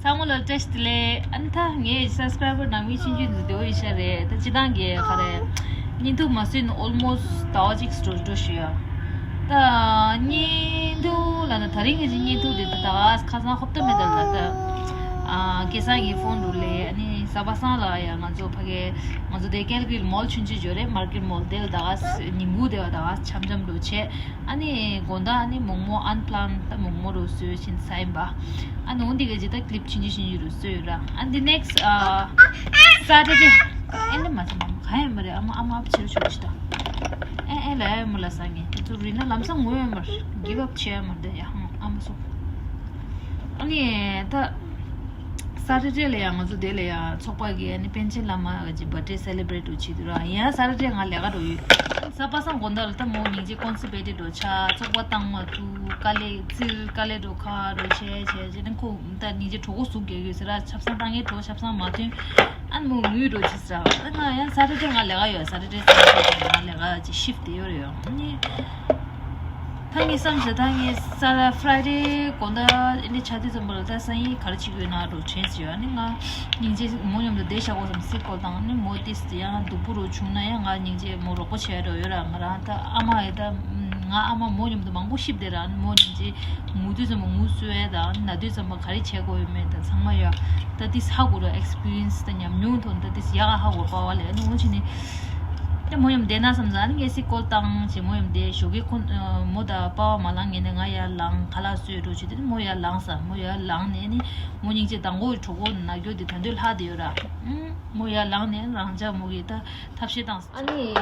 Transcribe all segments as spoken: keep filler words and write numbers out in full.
ཚང་མ་ལ་བཀྲ་ཤིས་བདེ་ལེགས། ཨ་ནི་ད་ངའི་སབ་སི་ཀ་རའི་བར་ནང་མི་ཆུང་ཆུང་འཛུལ་འགྲོ་ཡི་ཤ་རེད། ད་སྤྱི་བཏང་གི་ག་རེ་བརྙན་ཐུང་མ་བཟོས་ནས་ཨོལ་མོ་སི་ཟླ་བ་གཅིག་འགྲོ་འགྲོ་ཞུ་ཡ། ད་བརྙན་ཐུང་ལ་ན་ད་རིང་གི་བརྙན་ཐུང་དེ་ད་ད་ཁ་སང་ཧོབ་ཏེ་མེད་ད་ལ། ད་ཨ་སྐལ་བཟང་གི་ཕོན་རུ་ལས་ཨ་ནི་གཟའ་པ་སངས་ལ་ཡ་ང་ཚོ་ཕ་གི་ང་ཚོ་དེ་ཀལ་ག་རི་ལ་མོལ་ཆུང་ཆུང་ཡོད་རེད། མར་ཀེཊ་མོལ་དེ་ལ་ད་ཉིན་གུང་དེ་བ་ད་འཆམ་འཆམ་འགྲོ་བྱས། ཨ་ནི་དགོང་དག་ཨ་ནི་མོག་མོག་ཨན་པི་ལན་ད་མོག་མོག་རུ་བཟོས་ཕྱིན་ཚར་ཡིན་པ། ཨ་ནི་འོ་འདི་ག་ཇི་ད་ཀི་ལིབ་ཆུང་ཆུང་ཆུང་ཆུང་རུ་བཟོས་ཡོད་ར། ཨ་ནི་ནེག་སི་ཨ་སེ་ཊར་ཌེ། ཨེ་ནི་མ་ཚད་མ་ག་ཡང་མ་རེད། ཨ་མ་ཨ་མ་ཨ་ཕ་ཕྱིར་ཆོག་ཤི་ད། ཨེ་ཨེ་ལ་ཡ་མོ་ལ་ས་ངེ་དེ་ཚོ་རི་ན་ལམ་སང་ངུ་ཡོད་མ་རེད། གིབ་ཨབ་བྱས་ཡོད་མ་རེད། ད་ཡ་ཧང་ཨ་མ་སོ། ཨ་ནི་ད་སེ་ཊར་ཌེ་ལ་ཡ་ང་ཚོ་དེ་ལ་ཡ་ཚོགས་པ་གི་ཨ་ནི་པཎ་ཆེན་བླ་མ་གི་བར་ཌེ་སེ་ལེ་བྷ་རེཊ་འགྲོ་བྱེད་དུས་ར། ཡང་སེ་ཊར་ཌེ་ང་ལས་ཀ་འགྲོ་ཡོད། གཟའ་པ་སངས་དགོང་དག་ལ་ད་མོ་སྙིང་རྗེ་ཀོན་སི་པེ་ཊི་འགྲོ་ཆ་ཚོགས་པ་བཏང་མ་ཐུབ། དཀའ་ལས་ཚིལ་དཀའ་ལས་འགྲོ་ཁ་འགྲོ་བྱས་བྱས་བྱས་ནས་ཁོ་ད་སྙིང་རྗེ་གྲོད་ཁོག་ཟུག་རྒྱག་ཡོད་ཟེར་ར། ཆབ་གསང་བཏང་ངེས་གྲོད་ཆབ་གསང་མ་ཐོན། ཨ་ནི་མོ་ངུས་འགྲོ་ཅི་ཟེར་ར། ཨ་ང་ཡང་སེ་ཊར་ཌེ་ང་ལས་ཀ་ཡོད། སེ་ཊར་ཌེ་སེ་ཊར་ཌེ་ང་ལས་ཀ་ཅི་ཤིབ་དེ་ཡོད་རེད་ཡོད་ནི། ད་ངས་བསམ་བྱས་ད་ངས་ས་ར་ཕ་རའི་ཌེ་དགོང་དག་ཨེ་འདྲ་ཆ་དུས་ཙམ་པ་ལ་ད་སང་ཉིན་ག་རེ་བྱེད་དགོས་ན་འགྲོ་དྲན་ཟེར་ཡོད། ཨ་ནི་ང་སྙིང་རྗེ་མོ་མཉམ་དུ་བསྡད་བཞག་གོ་བསམ་སི་ཀོལ་བཏང་། ཨ་ནི་མོ་ཏིས་དེ་ཡང་སྡུག་པོ་རུ་བྱུང་ན་ཡང་ང་སྙིང་རྗེ་མོ་རོགས་པ་བྱས་འགྲོ་ཡོད་ར། ང་རང་ད་ཨ་མ་ཡི་ད་ང་ཨ་མ་མོ་མཉམ་དུ་མང་པོ་ཤིབ་བསྡད་ར། ཨ་ནི་མོ་སྙིང་རྗེ་ངུ་དུས་ཙམ་པ་ངུ་གསོ་ཡ་ད་ཨ་ནི་ན་དུས་ཙམ་པ་ག་རེ་བྱས་དགོས་ཡོད་མེད་ད་ཚང་མ་ཡ་ད་ཏིས་ཧ་གོ་ར། ཨེག་སི་པི་རི་ཡན་སི་ད་ཉམས་མྱོང་ཐོག་ད་ཏིས་ཡག་ཧ་གོ་པ་བ་ལས། ཨ་ནི་འོ་ཅི་ནི། ད་མོ་མཉམ་བསྡད་ན་བསམ་ས། ཨ་ནི་ངས་སི་ཀོལ་བཏང་བྱས་མོ་མཉམ་བསྡད། ཞོགས་ཀས་ཁོ་མོ་དང་པ་བ་མ་ལངས་ངེས་ནས་ང་ཡར་ལངས་ཁ་ལག་བཟོས་འགྲོ་བྱས། དེ་ནི་མོ་ཡར་ལངས་ས། མོ་ཡར་ལངས་ནས་ནི་མོ་སྙིང་རྗེ་དང་པོ་གྲོད་ཁོག་ན་རྒྱུ་དེ་ད་འདོད་ལྷག་བསྡད་ཡོད་ར། ཨུམ། མོ་ཡར་ལངས་ནས་རང་ཅག་མོ་གིས་ད་ཐབས་ཤེས་བཏང་ས། ཨ་ནི་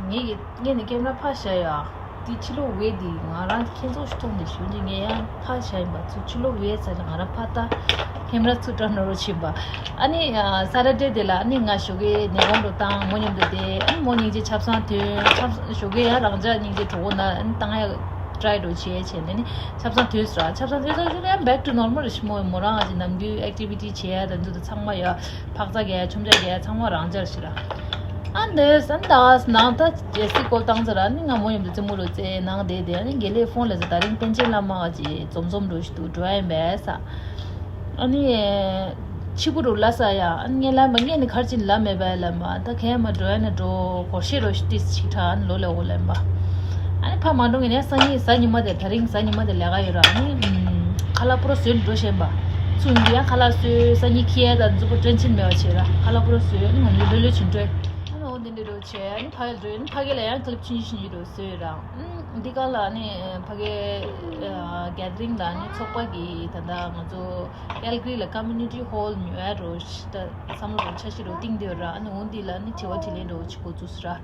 ངེད་ཀྱི་ངེད་ནས་ཀེམ་ར་ཕར་བཞག་ཡ། དེ་ཕྱི་ལོགས་ཝེ་དེ་ང་རང་ཁྱེད་ཚོ་ཞིག་མཐོང་ནས་ཞུ་རྒྱུ། ངས་ཡང་ཕར་བཞག་ཡིན་པ་ཚུར་ཕྱི་ལོགས་ཝེ་ཚ་ལ་ང་རང་ཕར་ལྟ། ཁེམ་ར་ཚུར་བཀྲམ་ནོར་བྱིན་པ། ཨ་ནི་ཨ་སེ་ཊར་ཌེ་དེ་ལ་ཨ་ནི་ང་ཞོགས་ཀས་ནས་དགོང་དུ་བཏང་མོ་མཉམ་དུ་བསྡད། ཨ་ནི་མོ་སྙིང་རྗེ་ཆབ་གསང་ཐོན། ཆབ་ཞོགས་ཀས་ཡང་རང་ཅག་སྙིང་རྗེ་གྲོད་ཁོག་ན་ཨ་ནི་བཏང་ཡ་ཊ་རའི་འགྲོ་བྱས་བྱས་ནས་ནི་ཆབ་གསང་ཐོན་སོང་ར། ཆབ་གསང་ཐོན་སོང་ཞོགས་ཀས་ཡང་བེག་ཊུ་ནོར་མལ་རེད། ཤི་མོ་མོ་རང་ཨ་ཅེ་ནམ་རྒྱུན་ཨེག་ཊི་བི་ཊི་བྱས་ཡ་དང་འདུག་ད་ཚང་མ་ཡ་འཕག་འཚག་རྒྱག་ཡ་ཆོམ་ཆ་རྒྱག་ཡ་ཚང་མ་རང་ཅག་ཞིག་ར། ཨ་འདི་སན་ད་ནང་ད་ཇེ་སི་ཀོལ་བཏང་ཚར་ར། ནི་ང་མོ་མཉམ་དུ་རྩེད་མོ་རུ་རྩེ་ནང་བསྡད་དེ། ཨ་ནི་དགེ་ལེགས་ཕོན་ལ་ཟེར་ད་རིང་པཎ་ཆེན་བླ་མ་ཅེ་འཛོམས་འཛོམས་འགྲོ་ཞིག་འདུག་འགྲོ་ཡ་ཡིན་པས་ས། ཨ་ནི་ཕྱི་པོ་རུ་ལ་ས་ཡ། ཨ་ནི་ངས་ལ་མ་ངས་ནི་ཁར་ཅིན་ལ་མེད་པ་ལ་མ་ད་གས་མ་འགྲོ་ཡ་ན་འགྲོ་གོ་ཤེས་རོ་ཤི་ཏིས་ཆིག་ཁྲ་ཨ་ནི་ལོ་ལ་འོ་ལ་མ། ཨ་ནི་ཕ་མ་འགྲོ་ངས་ནས་སང་ཉིན་གཟའ་ཉི་མ་དེ་ད་རིང་གཟའ་ཉི་མ་དེ་ལས་ཀ་ཡོད་ར། ཨ་ནི་ཁ་ལག་པོ་ར་བཟོས་འགྲོ་ཤེས་པ་ཚུ་ཡིན་ཡ་ཁ་ལག་བཟོས་སང་ཉིན་ཁྱི་ཡ་ད་འཛུ་པོ་ཏྲན་ཆིན་མེད་པ་བྱེད་ར། ཁ་ལག་པོ་ར་བཟོས་ཨ་ནི་ང་ལོ་ལོ་ལོ་ཆིན་འགྲོ། ཨ་ནི་འོ་འདི་འདྲ་རུ་བྱས། ཨ་ནི་ཕ་གི་འགྲོ། ཨ་ནི་ཕ་གི་ལ་ཡང་ཀི་ལིབ་ཆུང་ཆུང་ཞིག་རུ་བཟོས་ར། ཨ་འདི་ག་ལ་ཨ་ནི་ཕ་གི་གེ་དི་རིང་ལ་ཨ་ནི་ཚོགས་པ་གི་ད་ལྟ་ང་ཚོ་ཀལ་གྷི་རི་ལ་ཀོ་མུ་ནི་ཊི་ཧོལ་ཉོ་ཡ་རུ་ཤི་ད་བསམ་བློ་རུ་འཆར་གཞི་རུ་བཏིང་བསྡད་ཡོད་ར། ཨ་ནི་འོ་འདི་ལ་ཨ་ནི་དྲི་བ་དྲིས་ལན་རུ་བྱེད་འགོ་བཙུགས་སོང་ར།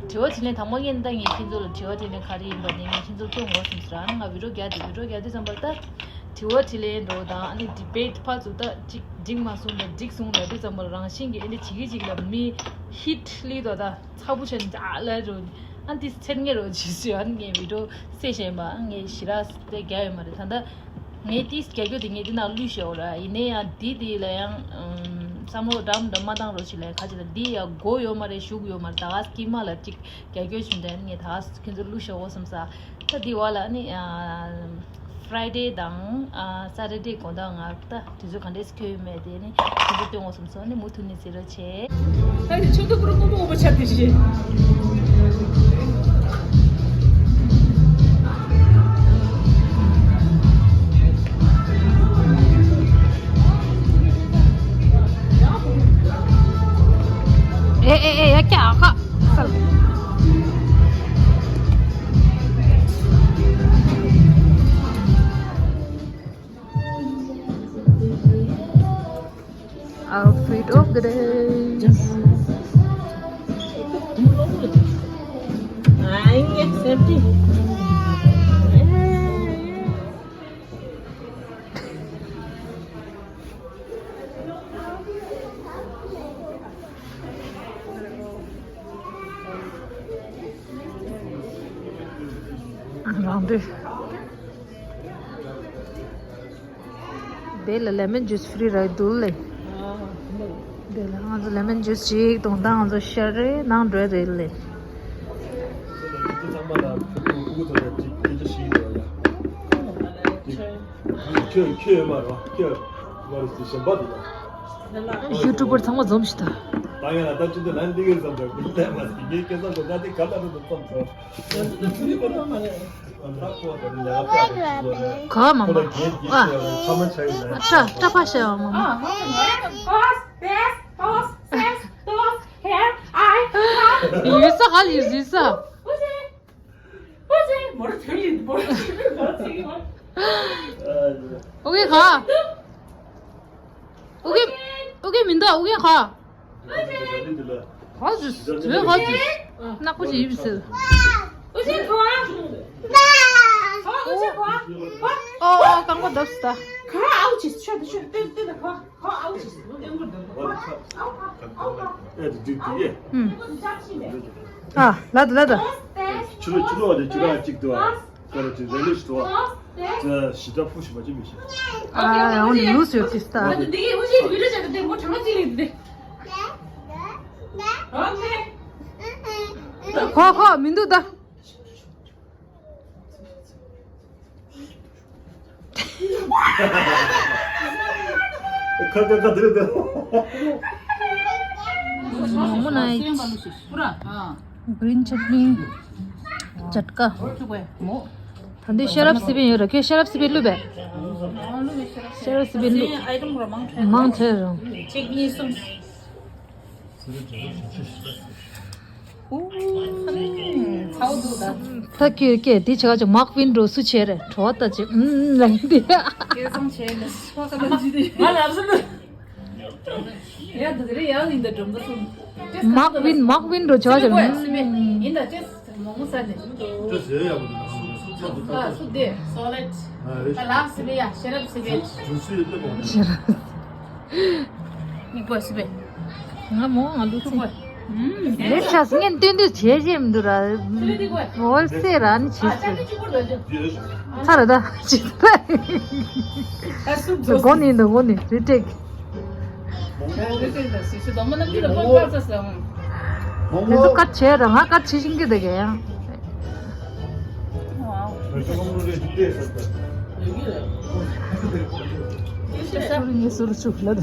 དྲི་བ་དྲིས་ལན་དང་པོ་ངས་ད་ངས་ཁྱེད་ཚོ་ལ་དྲི་བ་དྲིས་ལན་ག་རེ་ཡིན་པ་དེ་ངས་ཁྱེད་ཚོ་སྟོན་དགོས་བསམ་སོང་ར། ཨ་ནི་ང་བི་ཌི་ཡོ་རྒྱག་དེ་བི་ཌི་ཡོ་རྒྱག་དུས་ཙམ་པ་ད། དྲི་བ་དྲིས་ལན་འགྲོ་དང་ཨ་ནི་ཌི་བེཊ་ཕར་ཚུར་ད་ཅིག་འགྲིག་མ་སོང་དང་འགྲིག་སོང་ལབ་དུས་ཙམ་པ་རང་བཞིན་གྱིས་ཨ་ནི་བྱེད་ཀྱི་ཅིག་ལ་མི་ཧིཊ་ལི་དོ་ད་ཚ་པོ་ཆེན་འདྲ་ལ་རོ། ཨ་ནི་ཏིས་ཚེར་ངེ་རོ་ཇི་སུ་ཨ་ནི་ངའི་བི་ཌི་ཡོ་སེ་བྱས་མ་ངའི་ཞི་ར་སྟེ་རྒྱ་ཡོད་མ་རེད། ད་ད་ངའི་ཏིས་རྒྱ་རྒྱུ་དེ་ངས་དེ་ནང་བླུགས་ཤོག་ར། ཡིན་ནའི་ཡང་འདི་དེ་ལ་ཡང་བསམ་བློ་འགྲམ་འགྲམ་མ་བཏང་རོ་ཞིག་ལ་ཁ་ཅིག་ད་འདི་ཡང་མགོ་ཡོད་མ་རེད་གཞུག་ཡོད་མ་རེད། ད་ག་སྐྱིད་མ་ལ་ཅིག་རྒྱ་རྒྱུ་བྱུང་དྲན་ངས་ད་ག་ཁྱོད་ཚོ་བླུགས་ཤོག་འོ་བསམ་ས། ད་འདི་བ་ལ་ནི་ཕ་རའི་ཌེ་དང་ཨ་སེ་ཊར་ཌེ་དགོང་དག་ང་ད་དུས་ཚོད་ག་འདྲས་སུ་ཁྱོད་ཡོད་མེད་དེ་ནི་ཁྱོད་ཚོ་སྟོན་འོ་བསམ་སོང་། ནི་མུ་མཐུད་ནས་ཟེར་རོ་བྱེད། ད་ནི་ཆུ་ཐུག་པུར་སྔོན་མོ་འོ་བ་ཆ་དེ་བཞིན། ཨེ་ཨེ་ཨེ་ཡ་ཀྱ་ཨ་ཁ་སལ། Outfit of the day. རང་འདོད། དེ་ལ་ལེ་མོན་ཇུས་ཕི་རི་ར་འདུག་ལེ། དེ་ལ་ང་ཚོ་ལེ་མོན་ཇུས་ཅིག་དང་ད་ང་ཚོ་ཤར་རེ་ནང་འགྲོ་རེད་ལེ། ཁྱོད་ཁྱོད་ཡོད་མ་རེད་ཁྱོད། ཡུ་ཊུབ་པར་ཚང་མ་འཛོམས་ཤིག་ད། ད་ཡང་ད་ཅི་འདི་ལན་འདི་གི་བསམ་པ་ཀུན་ལས་མ་སི་ངའི་སྐལ་བཟང་དུ་ད་དེ་ག་ལ་རུ་འཛོམས་སོང་། ག་མ་མ་ཨ་ཏྲ་ཏྲ་ཕ་ཤ་ཡ་མ་མ་ཨ་ཧ་ཧ་ཧ་ཧ་ཧ་ཧ་ཧ་ཧ་ཧ། ཡུལ་ས་ག་ལ་ཡུལ་ས། ཨོ་ཀེ་ག་ཨོ་ཀེ་ཨོ་ཀེ་མི་འདུག་ཨོ་ཀེ་ག་ག་ཟེར་དེ་ག་ཟེར་ནག་པོ་ཞིག་ཡིན་ཟེར། ཨོ་ཨོ་རྐང་པ་བརྡབས་སོང་ད། ཨ་ལ་ད་ལ་ད། ཕྱི་ལོགས་ཕྱི་ལོགས་དེ་ཅི་ག་གཅིག་ཏུ་ཨ། ཀ་ར་ཅིག་རེ་ལེ་ཞིག་ཏུ་ཨ། ཅི་ཞི་དྲག་ཕུ་ཞིག་མ་ཅི་མི་ཤེས། ཨ་འོ་ནི་ལུས་ཡོད་ཅིག་ད། ཁོ་ཁོ་མི་འདུག་ད། ཁ་ཁ་ཁ་དེ་རེད་དེ། མོ་མོ་ནའི་གྲིན་ཆ་ཊི་ནི་ཇ་ཊི་ཀ། ད་འདི་ཤ་རབ་སི་པན་ཡོད་ར། ཁྱོད་ཤ་རབ་སི་པན་བླུགས་པས། ཤ་རབ་སི་པན་བླུགས། མང་ཐལ་རང་། ད་ཁྱོད་སྐད་དེ་ཆ་ཆ་མག་པིན་འགྲོ་སུ་བྱས་རེད་དྲོ་བ་ལྟ་ཅིག་ཨུམ་ལ་ཡིན་དེ། སྐལ་བཟང་བྱས་ནས་སོ་ཁ་ལ་འཇུས་ཏེ། ང་ལབ་སོང་། ཡ་འདི་རེད་ཡ་ཡིན་ད་སྒྲོམ་ད་སོང་། མག་པིན་མག་པིན་འགྲོ་ཆ་ཆ་ཨུམ། ཡིན་ད་ཅེས་མོ་མོ་ས་ནས། ཨ་སུ་དེ། སོ་ལེད། ཨ་ལགས་སི་བེ་ཡ་ཤེ་རབ་སི་བེ། ཤེ་རབ། མིག་པོ་སི་བེ། ང་མོ་ང་ལུ་ཚུགས་པ། ལེ་ཤ་སི་ངན་ཏོན་ཏོན་བྱེད་བྱེད་མི་འདུག་ར། འོལ་སེ་ར་ནི་བྱེད་ཚུལ། ཚ་ར་ད་ཅི་ཚ། གོ་ནི་འདུག་གོ་ནི་རི་ཏེག། དེ་ཚོ་ཀ་བྱས་ར་ང་ཀ་བྱེད་བཞིན་གི་འདུག་གས་ཡང་། ངས་ཟུར་བཅུག་ལ་ད།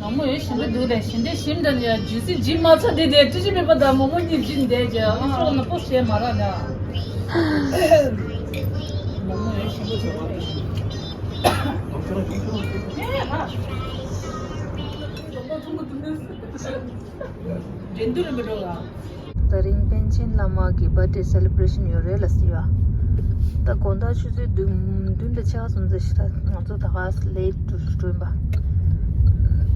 མོ་མོ་ཡོད་ཞིམ་པོ་འདུག་རེད་ཞིམ་འདྲ་ཞིམ་འདྲ་ནི་ཇུ་སི་ཇི་མ་ཚ་དེ་དེ་ཏི་ཅི་མེད་པ་ད་མོ་མོ་གཉིས་ཇི་འདས་ཀྱི་ཨང་ཤོག་ན་པོ་བྱས་མ་ར་ན། མོ་མོ་ཡོད་ཞིམ་པོ་འདུག་རེད། འགྲན་བསྡུར་མི་འགྲོ་ལ། ད་རིང་པཎ་ཆེན་བླ་མ་གི་བར་ཌེ་སེ་ལེ་བྷ་རེ་ཤན་ཡོད་རེད་ལ་ཟེར་བ། ད་དགོང་དག་ཆུ་ཚོད་བདུན་བདུན་དང་ཕྱེད་ཀ་ཙམ་ཙམ་ཞིག་ད་ང་ཚོ་ད་ག་ལེ་ཊི་ཊུ་འགྲོ་ཡིན་པ།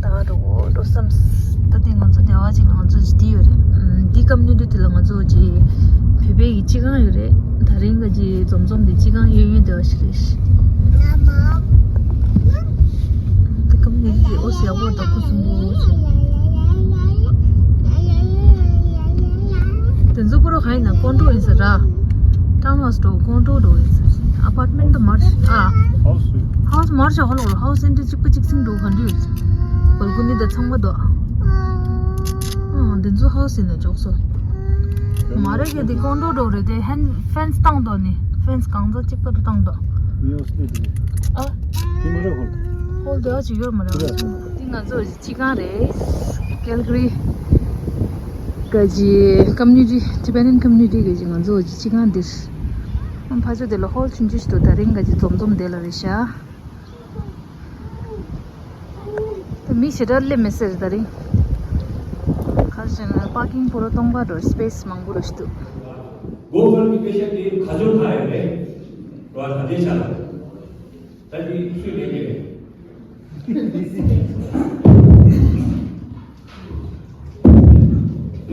ད་ག་འགྲོ་འགྲོ་བསམ། ད་དེ་ང་ཚོ་སྡེ་བ་ཅིག་ང་ཚོ་ཅིག་དེ་ཡོད་རེད། འདི་ཀམ་མུ་ནི་ཊི་དེ་ལ་ང་ཚོ་ཅིག་བོད་པའི་གི་སྤྱི་ཁང་ཡོད་རེད། ད་རིང་ག་ཅིག་འཛོམས་འཛོམས་དེ་སྤྱི་ཁང་གཡས་གཡོན་དེ་བ་ཞིག་རེད། དེ་ཀམ་མུ་ནི་ཊི་ཨོ་སི་ཡག་པོ་འདུག་ཁུ་སིམ་པོ་ཅིག་དེ་ཚོ་ཁོ་རང་གང་ཡིན་ན་ཀོན་ཌོ་ཡིན་ས་ར། ཊའུན་ཧའུ་སི་འགྲོ་ཀོན་ཌོ་འགྲོ་ཡིན་ས། ཨ་པར་ཊི་མེན་ཊི་མར་ཨ། ཧའུ་སི་མར་ཤ་ཧོ་ལོ་ཧོ་ལོ་ཧའུ་སི་ཨེན་ཊི་གཅིག་པ་གཅིག་སིང་འགྲོ་ག་འདྲ་ཡོད། བལ་ཀོ་ནི་དང་ཚང་མ་འདུག་ཨ་འདི་ཚོ་ཧའུ་སི་ཡིན་ན་འཇོག་སོ། མ་རེད་གི་འདི་ཀོན་ཌོ་འགྲོ་རེད་དེ་ཧན་ཕེན་སི་བཏང་འདུག་ནི་ཕེན་སི་གང་ཚ་གཅིག་པ་རུ་བཏང་འདུག་ཨ། དེ་མ་རེད་ཧོལ། ཧོལ་དེ་ཨ་ཅིག་ཡོད་མ་རེད། འདི་ང་ཚོ་སྤྱི་ཁང་རེད། ཀལ་གྷ་རི་ག་ཅི་ཀམ་མུ་ནི་ཊི་ཊི་བེ་ཊན་ཀམ་མུ་ནི་ཊི་ག་ཅི་ང་ཚོ་སྤྱི་ཁང་འདིར། ཕ་ཆོ་དེ་ལ་ཧོལ་ཆུང་ཆུང་ཞིག་འདུག་ད་རིང་ག་ཅི་འཛོམས་འཛོམས་དེ་ལ་རེད་ཤག་ད་མི་ཞེ་དྲག་སླེབས་མི་སྲིད་ད་རིང་། ག་རེ་ཟེར་ན་པར་ཀིང་པུ་ར་སྟོང་པ་འགྲོ་སི་པེ་སི་མང་པོ་རེད་ཤག་འདུག་གོ་ཧྥན་གྱི་པེ་ཤ་དེ་ག་ཚོད་ཐག་ཡོད་རེད། རོ་ཨ་ད་དེ་ཆ་ལ། ད་དེ་སུས་ལེན་གྱི་རེད།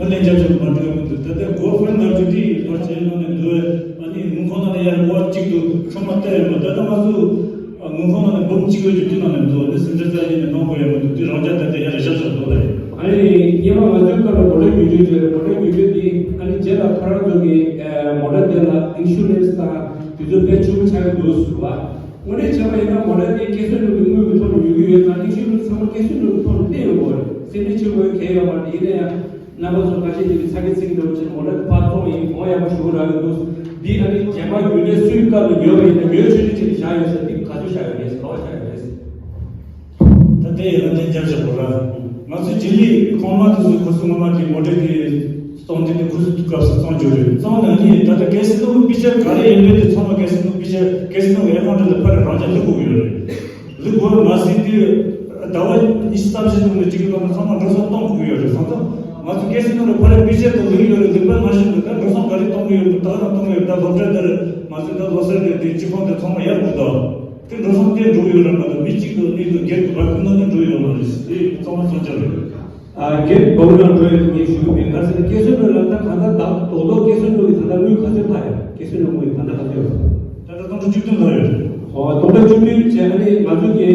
ང་ལན་ཆགས་ཆོག་མ་འགྲོ་ཡོང་གི་འདུག་ད་ལྟ་གོ་ཧྥན་ནར་ཇུ་དེ་ལོར་བྱས་ནང་ནས་འདུག་ཨ་ནི་དངུལ་ཁང་ནང་ནས་ཡར་འོ་གཅིག་ཏུ་ཁྲོམ་མ་སྟེར་ཡོང་བ་ད་ལྟ་ང་ཚོ་དངུལ་ཁང་ནང་ནས་འབུམ་གཅིག་ཡོད་ཀྱི་དུས་ནང་ནས་འདུག་ཨ་ནི་སེམས་ཁྲལ་རྩ་ཡིན་ནས་གནང་དགོས་ཡོད་མི་འདུག་དུས་རང་འཇགས་ད་ལྟ་ཡར་བཞག་ཆོག་འདུག་ལ། ཨ་ནི་སྔོན་མ་ང་ཚོའི་སྐབས་ལ་མོ་ཊ་ཉོ་རྒྱུ་བྱས་རེད། མོ་ཊ་ཉོ་རྒྱུ་དེ་ཨ་ནི་རྗེས་ལ་ཁོ་རང་ཚོ་གི་མོ་ཊ་དེ་ལ་ཨིན་ཤུ་རན་སི་དང་དེ་ཚོ་དཔེ་ཆེན་པོ་ཆགས་ཀྱི་འདུག་ཟེར་བ། དངོས་གནས་བྱས་པ་ཡིན་ན་མོ་ཊ་དེ་སྐྱེད་ཚལ་ནང་གི་དངུལ་གྱི་ཐོག་ནས་ཉོ་གི་ཡོད་ཙང་ཨིན་ཤུ་རན་སི་ཚང་མ་སྐྱེད་ཚལ་ནང་གི་ཐོག་ནས་སྤྲད་ཡོང་དགོས་རེད། སེམས་ཁྲལ་བྱེད་དགོས་གལ་ཡོད་མ་རེད། ཡིན་ན་ཡང་རྣམ་པ་ཚོ་ཁ་ཤས་ཅིག་གིས་ཚ་གི་ཚིག་འདྲ་བོ་བྱས་ནས་མོ་ཊ་དེ་ཕར་ཐོགས་ཡིན་གོང་ཡག་པོ་ཞུ་གི་རག་གི་འདུག་འདི་ཨ་ནི་རྗེས་མ་ཉོ་ནས་སུའི་སྐབས་ལ་ཉོས་པ་ཡིན་ན་ཉོས་ཆོག་ཆོག་ཅིག་བཞག་ཡོད་ས་འདི་ག་ཚོད་བཞག་ཡོད་རེད། ག་པར་བཞག་ཡོད་རེད། ཨེ་ཡང་ནས་རྒྱབ་བཞག་པ་ར། ང་ཚོའི་རྒྱུན་ལས་གོང་མ་དེ་ཚོ་ཁོ་ཚོ་སྔོན་མ་གི་ངོ་སྤྲོད་དེ་གཏོང་དུས་དེ་ཁོ་ཚོ་དུས་སྐབས་སུ་གཏོང་རྒྱུ་རེད། གཙང་ནང་ནས་ད་ལྟ་ཀེ་སི་ནོ་གི་པི་ཆར་ག་རེ་ཡིན་པའི་དེ་ཚང་མ་ཀེ་སི་ནོ་པི་ཆར་ཀེ་སི་ནོ་གི་ཨེ་ཁོན་དེ་ལ་ཕར་རང་ཅག་ལུག་དགོས་ཀྱི་ཡོད་རེད། ལུག་དགོས་མ་ཟིན་དུས་ཟླ་བ་ཉི་ཤུ་རྩ་བཞི་ནང་ལ་གཅིག་གི་ཐོག་ནས་ཚང་མ་འགྲོ་སོང་གཏོང་དགོས་ཀྱི་ཡོད་རེད། སོང་ཙང་ང་ཚོ་ཀེ་སི་ནོ་ལ་ཕར་པི་ཆར་དང་ལུག་ཡོད་རེད། ལུག་པ་མ་ཤེས་འདུག་ད་འགྲོ་སོང་ག་རེ་གཏོང་གི་ཡོད་རེད། ད་རང་གཏོང་གི་ཡོད། ད་སློབ་གྲྭ་དེར་ང་ཚོ་ད་ལོ་སར་དེ་དེ་སྤྱི་ཁོངས་དེ་ཚང་མ་ཡར་འགྲོ་དང་། དེ་འགྲོ་སོང་དེ་འགྲོ་གི་ཡོད་ར་མ་གཏོགས་མི་གཅིག་གི་གཉིས་གི་སྒེར་གྱི་བར་གྱི་ནང་ནས་འགྲོ་ཡོད་མ་རེད། དེ་གཙང་མ་གཙང་ཆ་རེད། ཨ་སྒེར་བར་ལ་འགྲོ་ཡོད་ངས་ཞུ་གི་མེད། ག་ཟེར་ན་ཀེ་སི་ནོ་ལ་ད་གང་ལྟར་ད་རྡོག་རྡོག་ཀེ་སི་ནོ་གི་ད་ལྟ་དངུལ་ག་ཚོད་ཐག་ཡོད། ཀེ་སི་ནོ་དངུལ་ད་ལྟ་ག་ཚོད་ཡོད། ད་ལྟ་སྟོང་ཕྲག་བཅུ་བདུན་ལྷག་ཡོད། ཨོ་སྟོང་ཕྲག་བཅུ་བདུན་བྱས་ཨ་ནི་ང་ཚོ་གི་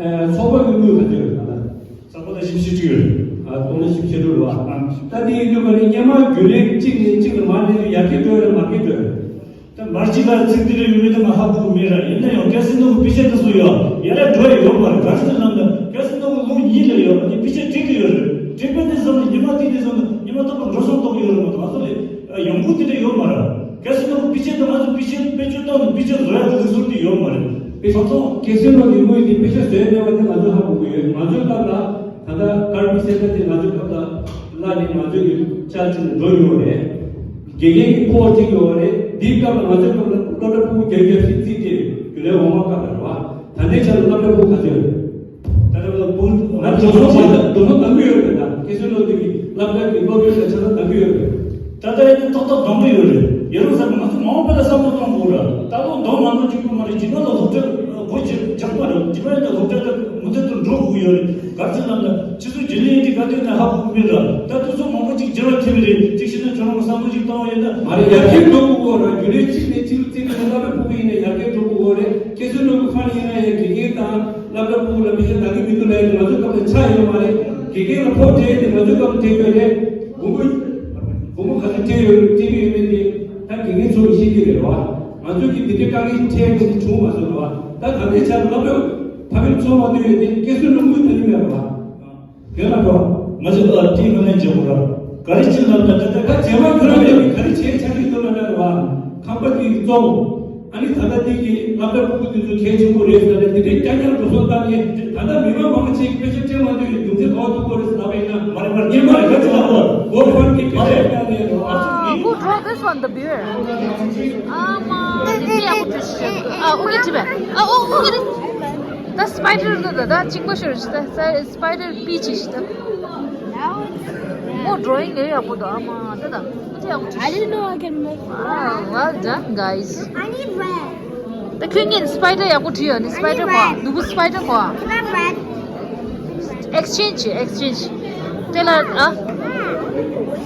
ཨ་ཚོགས་པ་གི་དངུལ་ག་ཚོད་ཡོད་ད་ལྟ། ཚོགས་པ་ལ་བཞི་བཅུ་ཞེ་དྲུག་ཡོད། ཨ་སྟོང་ཕྲག་བཞི་བཅུ་ཞེ་དྲུག་རེད་བ། ཨ་ད་དེ་ཡིན་དུས་ག་ནི་སྔོན་མ་རྒྱུན་ལས་གཅིག་ནས་གཅིག་ལ་མར་སླེབས་དུས་ཡར་རྒྱས་འགྲོ་ཡོད་རེད་མར་རྒྱས་འགྲོ་ཡོད་རེད། ད་མར་གཅིག་ལ་ཚིག་འདི་རེ་ཡོད་མེད་དེ་ང་ཧ་གོ་གི་མེད་ར། ཡིན་ན་ཡང་ཀེ་སི་ནོ་གི་པི་ཆར་དེ་ཚོ་ཡང་ཡར་ལ་འགྲོ་ཡི་ཡོད་མ་རེད། ག་རེ་ཟེར་ལབ་ན་ཀེ་སི་ནོ་གི་ལུག་གཉིས་ལ་ཡོད་ར། ནི་པི་ཆར་སྤྲད་ཀྱི་ཡོད་རེད། སྤྲད་པ་དེ་ཙམ་ལ་ཉི་མ་དེ་དེ་ཙམ་ལ་ཉི་མ་རྟག་པར་འགྲོ་སོང་གཏོང་གི་ཡོད་རེད་མ་གཏོགས་ང་ཚོ་ལ་ཡོང་སྒོ་དེ་འདྲ་ཡོད་མ་རེད། ཀེ་སི་ནོ་གི་པི་ཆར་དེ་ང་ཚོ་པི་ཆར་བེད་སྤྱོད་བཏང་ནས་པི་ཆར་བཟོ་ཡག་གི་ལུགས་སྲོལ་དེ་ཡོད་མ་རེད། པི་ཆར་ཀེ་སི་ནོ་གི་དངུལ་དེ་པི་ཆར་བཟོས་མེད་པ་དེ་ང་ཚོ་ཧ་གོ་གི་ཡོད། ང་ཚོའི་སྐབས་ལ་ད་ལྟ་ཀར་པི་སེ་ད་དེ་ང་ཚོའི་སྐབས་ལ་ལ་ནི་ང་ཚོའི་གི་ཅར་ཅིག་འགྲོ་ཡོད་རེད། དགེ་རྒན་གྱི་ཕོགས་གཅིག་ཡོད་རེད། འདིའི་སྐབས་ལ་ང་ཚོའི་སྐབས་ལ་སློབ་གྲྭ་ཕྲུ་གུ་བརྒྱ་བརྒྱ་ཞིག་བརྩིས་ཏེ་རྒྱུན་ལས་འོག་མ་སྐབས་ལ་རེད་བ། ད་ལྟའི་ཆར་ལ་སློབ་གྲྭ་ཕྲུ་གུ་ག་ཚོད་ཡོད། ད་ལྟ་ལ་ཕྲུ་གུ་ང་ཚོ་འགྲོ་སོང་ཆ་ཚང་འགྲོ་སོང་གཏང་གི་ཡོད་རེད། ད་ཁྱེད་ཚོའི་སློབ་དེབ་ཀྱི་སློབ་གྲྭ་གི་སློབ་ཡོན་ལ་ཆ་ཚང་གཏང་གི་ཡོད་རེད། ད་ལྟ་ཡིན་ན་ཏག་ཏག་གཏོང་གི་ཡོད་རེད། ཡིན་རུང་ཟེར་ན་ང་ཚོ་མ་འོངས་པ་ལ་བསམ་བློ་གཏོང་དགོས་ར། ད་ལོ་འདང་མང་པོ་བཅུག་གི་མ་རེད། རྗེས་མ་ལ་སློབ་གྲྭ་སྒོ་འབྱེད་རྒྱག་མ་རེད། རྗེས་མ་ཡིན་ན་སློབ་གྲྭ་ལ་མུ་མཐུད་དུ་འགྲོ་དགོས་ཀྱི་ཡོད་རེད། ག་རེ་ཟེར་ལབ་ན་ཁྱེད་ཚོ་རྒྱུན་ལས་འདི་ག་དུས་ན་ཧ་གོ་གི་མེད་ར། ད་དུས་ཚོད་མང་པོ་ཅིག་འགྱུར་བ་ཐེབས་རེད། གཅིག་བྱས་ན་ཁྱོད་རང་བསམ་བློ་ཅིག་བཏང་བ་ཡིན་ན། མ་རེད། ཡར་རྒྱས་འགྲོ་དགོས་ཀྱི་ཡོད་ར། རྒྱུན་ལས་གཅིག་ནས་གཅིག་བརྩིས་ནས་སློབ་གྲྭ་ཕྲུ་གུ་ཡིན་ན་ཡར་རྒྱས་འགྲོ་དགོས་ཀྱི་ཡོད་རེད། ཁྱེད་ཚོའི་ནང་གི་ཁ་ནས་ཡིན་ན་ཡང་དགེ་རྒན་དང་སློབ་གྲྭ་ཕྲུ་གུ་ལ་མི་ཤེས་ད་གི་མི་འདུག་ལབ་ཡ་དེ་ང་ཚོའི་སྐབས་ལ་ཆགས་ཡོད་མ་རེད། དགེ་རྒན་ལ་ཕོགས་སྤྲད་དེ་ང་ཚོའི་སྐབས་ལ་སྤྲད་ཡོད་རེད། དགོངས་པ་དགོངས་པ་ག་ཚོད་སྤྲད་ཡོད་སྤྲད་ཀྱི་ཡོད་མེད་དེ་ད་དགེ་རྒན་ཚོ་གིས་ཤེས་ཀྱི་རེད་བ། ང་ཚོ་གིས་འདི་འདྲའི་དཀའ་ངལ་ཞིག་འཕྲད་ཡོད་མེད་དེ་བྱུང་མ་སོང་རེད་བ། ད་ད་ལྟའི་ཆར་སློབ་གྲྭ་ཕ་མེས་ཚོ་མ་བསྡུས་ཡོད་དེ་སྐད་སྲོལ་ལ་དངུལ་ད་ནི་མེད་རེད་བ། དེ་ལ་འགྲོ། ང་ཚོས་ཨ་ཏི་ཧྥ་ནན་བྱེད་དགོས་ར། ག་རེ་བྱེད་ལབ་ན་ད་ལྟ་ད་རྗེས་མ་ཁྱོད་རང་ཡང་ག་རེ་བྱེད་ཆ་རྒྱུས་ཐོན་ལ་ན་ར། ཁང་པ་དེ་བཙོང་། ཨ་ནི་ད་ལྟ་དེ་གི་སློབ་གྲྭ་ཕྲུ་གུ་དེ་ཚོ་གལ་ཆེན་པོ་རེད་ཟེར་ནས་དེ་འདྲའི་རྐྱང་རྐྱང་འགྲོ་སོང་བཏང་ནས་ད་ལྟ་མི་མང་མང་ཆེ་གི་དཔེ་ཆ་སྤྲད་མ་འདོད་ཡོད་རྒྱུ་མཚན་ག་པར་ཐུག་གོ་རེད་ཟེར་ལབ་པ་ཡིན་ན། མ་རེད་མ་རེད། ངས་མ་རེད་ག་ཚོད་ལབ་པ། གོ་ཕར་གི་དཔེ་ཆ་སྤྲད་ནས་ར། Who draw this on the beer? ཨ་མ་དེ་ཡག་པོ་འདུག་ཟེར། ཨ་ཨོ་ཀེ་ཅི་བས། ཨ་ཨོ་ཨོ་ཀེ་རེད། ད་སི་པའི་ཌར་འདི་ད་ད་གཅིག་པ་ཤོར་ཤི་ད་ས་སི་པའི་ཌར་པི་ཅི་ཤི་ད། མོ་ཌོ་རོ་ཡིང་ཡག་པོ་འདུག་ཨ་མ་ད་ད་ཨུ་ཅི་ཡག་པོ་བྲིས། I didn't know I can make. Wow, well done, guys. I need red. ད་ཁྱོད་ངས་སི་པའི་ཌར་ཡག་པོ་བྲིས་ཡོད་ནི། སི་པའི་ཌར་གོ་ནུ་བུ་སི་པའི་ཌར་གོ། Can I have red? Exchange, exchange. དེ་ལ་ཨ།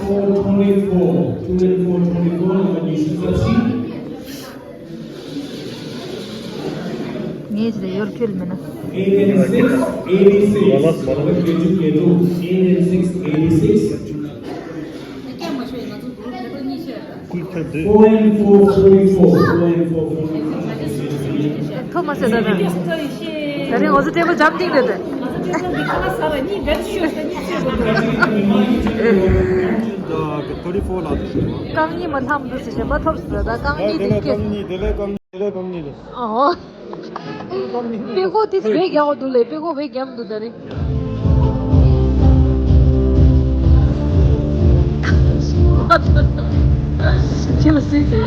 Four twenty-four, two and four twenty-four, number ཉི་ཤུ་རྩ་བཞི། ངས་ཇི་ལྟར་ཡོད་ཁྱོད་མིན་ན། Eight and six, eighty-six. Number བརྒྱད་ཅུ་གྱ་དྲུག, eight and six, eighty-six. Four and four, forty-four. Four and four, forty-four. ཐོབ་མ་སོང་ད་ད། ད་རིང་ང་ཚོ་ཊེ་བལ་འཇམ་ཐིང་རེད་དེ། Thirty-four ལ། རྐང་གཉིས་མ་ལྷམ་འདུག་ཟེར་བཞིན་པ་ཐོབ་སོང་ད། རྐང་གཉིས་དེ་སྐྱེས། རྐང་གཉིས་དེ་ལས་རྐང་གཉིས། དེ་ལས་རྐང་གཉིས། དེ་ལས་རྐང་གཉིས་རེད། ཨོ། དཔེ་ཀློག་དེ་བས་རྒྱག་འདུག་ལེ། དཔེ་ཀློག་བས་རྒྱབ་འདུག་ད་རེ། ཁྱེད་ལ་སྲིད་ཟེར།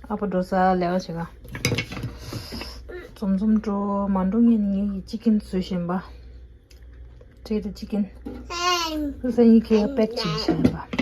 ཨ་ཕ་འགྲོ་ས་ལས་ཀ་བྱེད་ག་འཛོམས་འཛོམས་འགྲོ་མ་འགྲོ་ངས་ངེད་ཀྱི་ཅི་ཀིན་བཟོས་བཞིན་པ། ཁྲེ་དང་ཅི་ཀིན། ས་ཡིན་ཁའི་པེག་བྱེད་བཞིན་པ།